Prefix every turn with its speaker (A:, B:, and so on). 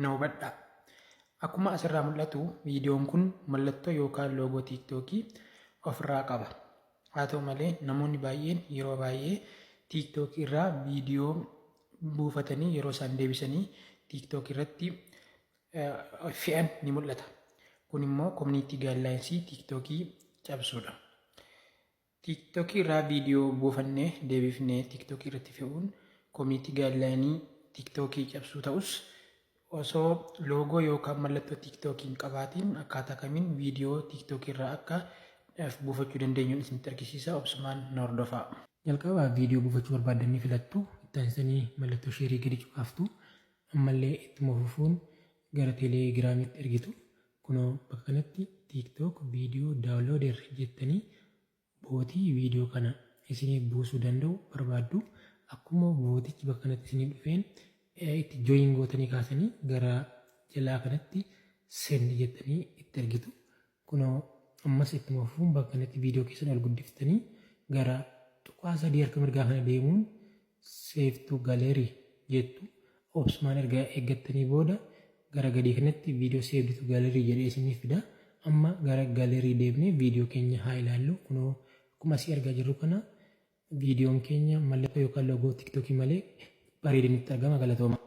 A: Na hubadhaa. Akkuma asirraa mul'atu viidiyoon kun mallattoo yookaan loogoo TikTokii ofirraa qaba. Haa ta'u malee namoonni baay'een yeroo baay'ee TikTok irraa viidiyoo buufatanii yeroo isaan deebisanii TikTok irratti fe'an ni mul'ata. Kun immoo community guidelines TikTokii cabsuudha. TikTok irraa viidiyoo buufannee deebifnee TikTok irratti fe'uun community guideline TikTok cabsuu ta'us, osoo loogoo yookaan mallattoo TikTok hin qabaatiin akkaataa kamiin viidiyoo TikTok irraa akka buufachuu dandeenyuun isinitti argisiisa. Obsumaan na hordofaa. Jalqaba viidiyoo buufachuu barbaaddanii filattu. Itti aansanii mallattoo share gadi cuqaaftu. Ammallee ittuma fufuun gara Telegiraamitti ergitu. Kunoo bakka kanatti "TikTok video downloader" jettanii bootii viidiyoo kana isiniif buusuu danda'u barbaaddu. Akkuma bootichi bakka kanatti isiniif dhufeen itti join gootanii kaasanii gara jalaa kanatti "send" jettanii itti ergitu. Kunoo ammas ittuma fufuun bakka kanatti viidiyoo keessan ol guddiftanii gara tuqaa sadii harka mirgaa kana deemuun "save to gallery" jettu. Obsumaan erga eeggattanii booda gara gadii kanatti "video save to gallery" jedhee isiniif fida. Amma gara gallery deemnee viidiyoo keenya haa ilaallu. Kunoo akkuma asii argaa jirru kana viidiyoon keenya mallattoo yookaan loogoo TikTokii malee bareedinitti argama. Galatooma.